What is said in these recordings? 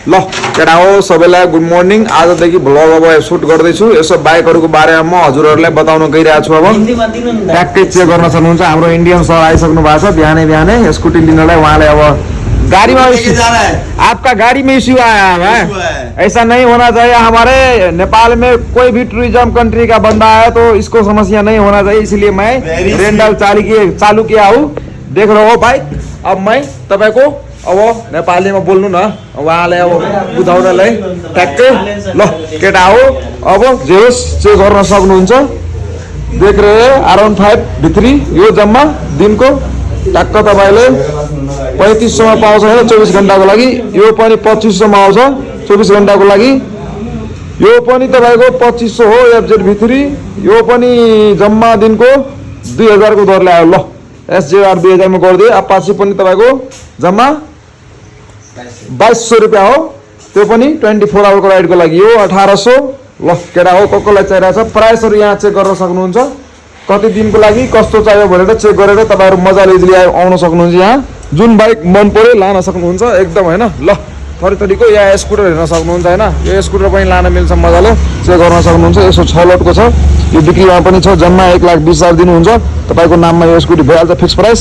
ल केटा हो सबैलाई गुड मर्निङ। आजदेखि भ्लग अब सुट गर्दैछु। यसो बाइकहरूको बारेमा म हजुरहरूलाई बताउन गइरहेको छु। अब ट्याक्कै चेक गर्न सक्नुहुन्छ। हाम्रो इन्डियन सर आइसक्नु भएको छ बिहानै बिहानै स्कुटी लिनलाई। उहाँले अब गाडीमा आपका गाड़ी में इश्यू आया है, ऐसा नहीं होना चाहिए। हमारे नेपाल में कोई भी टूरिज्म कंट्री का बंदा है तो इसको समस्या नहीं होना चाहिए, इसलिए मैं रेंटल चालू किया हूँ। देख रहे हो भाई। अब मैं तपाईँको अब नेपालीमा बोल्नु न, उहाँले अब बुझाउनलाई ट्याक्कै। ल केटा हो अब जे होस् चेक गर्न सक्नुहुन्छ। देख रहे अराउन्ड 5 भित्री यो जम्मा दिनको टक्क तपाईँले 3500 मा पाउँछ होइन 24 घण्टाको लागि। यो पनि 2500 मा आउँछ 24 घण्टाको लागि। यो पनि तपाईँको 2500 हो एफजेड भित्री। यो पनि जम्मा दिनको 2000 को दरले आयो। ल एसजेआर 2000 मा गरिदिए। अपाची पनि तपाईँको जम्मा 2200 रुपियाँ हो। त्यो पनि 24 आवरको राइडको लागि यो 1800। ल केटा हो कसलाई चाहिरहेछ प्राइसहरू यहाँ चेक गर्न सक्नुहुन्छ। कति दिनको लागि कस्तो चाहियो भनेर चेक गरेर तपाईँहरू मजाले इजिली आउन सक्नुहुन्छ। यहाँ जुन बाइक मन पर्यो लान सक्नुहुन्छ एकदम होइन। ल थरीको यहाँ स्कुटर हेर्न सक्नुहुन्छ होइन। यो स्कुटर पनि लान मिल्छ मजाले चेक गर्न सक्नुहुन्छ। 106 लोडको छ। यो बिक्रीमा पनि छ। जम्मा 1,20,000 दिनुहुन्छ तपाईँको नाममा यो स्कुटी भइहाल्छ फिक्स प्राइस।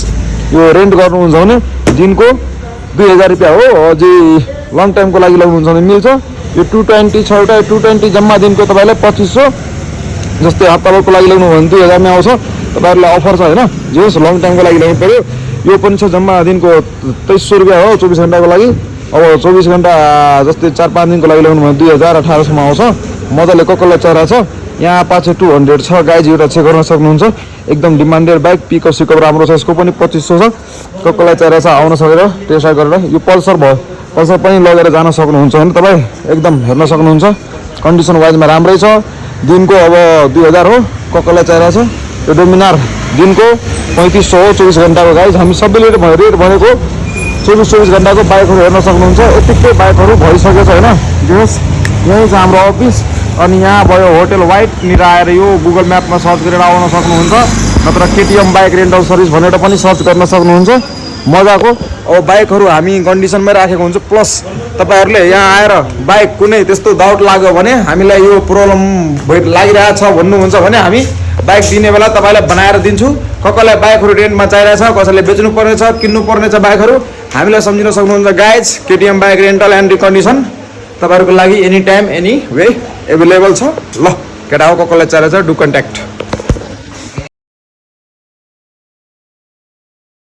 यो रेन्ट गर्नुहुन्छ भने दिनको 2000 रुपियाँ हो। अझै लङ टाइमको लागि लाउनुहुन्छ भने मिल्छ। यो 220 छ एउटा 220 जम्मा दिनको तपाईँलाई 2500। जस्तै हप्ताको लागि ल्याउनु भने 2000 मा आउँछ। तपाईँहरूलाई अफर छ होइन। जे होस् लङ टाइमको लागि ल्याउनु पऱ्यो। यो पनि छ जम्मा दिनको 2300 रुपियाँ हो 24 घण्टाको लागि। अब 24 घण्टा जस्तै 4-5 दिनको लागि ल्याउनु भने 2000 1800 मा आउँछ। मजाले कसलाई चरा छ। यहाँ अपाचे 200 छ गाइज। एउटा चेक गर्न सक्नुहुन्छ। एकदम डिमान्डेड बाइक। पिकअप सिकअप राम्रो छ। यसको पनि 2500 छ। कसलाई चरा छ आउन सकेर टेस्ट ड्राइभ गरेर। यो पल्सर भयो। पल्सर पनि लगेर जान सक्नुहुन्छ भने तपाईँ एकदम हेर्न सक्नुहुन्छ। कन्डिसन वाइजमा राम्रै छ। दिनको अब 2000 हो। कसलाई चाहिरहेछ यो डोमिनार दिनको 3500 हो 24 घण्टाको गाइज। हामी सबैले रेट भनेको 24 घण्टाको बाइकहरू हेर्न सक्नुहुन्छ। यतिकै बाइकहरू भइसकेको छ होइन। जस यही छ हाम्रो अफिस। अनि यहाँ भयो होटल वाइट निर आएर यो गुगल म्यापमा सर्च गरेर आउन सक्नुहुन्छ। नत्र केटिएम बाइक रेन्टल सर्भिस भनेर पनि सर्च गर्न सक्नुहुन्छ। मजाको अब बाइकहरू हामी कन्डिसनमै राखेको हुन्छ। प्लस तपाईँहरूले यहाँ आएर बाइक कुनै त्यस्तो डाउट लाग्यो भने हामीलाई यो प्रब्लम लागिरहेछ भन्नुहुन्छ भने हामी बाइक दिने बेला तपाईँलाई बनाएर दिन्छु। कसलाई बाइकहरू रेन्टमा चाहिरहेछ कसैले बेच्नु पर्नेछ किन्नु पर्नेछ बाइकहरू हामीलाई सम्झिन सक्नुहुन्छ guys. KTM bike rental and recondition तपाईँहरूको लागि any time any way available छ। ल केटा हो कसलाई चाहिरहेछ डु कन्ट्याक्ट।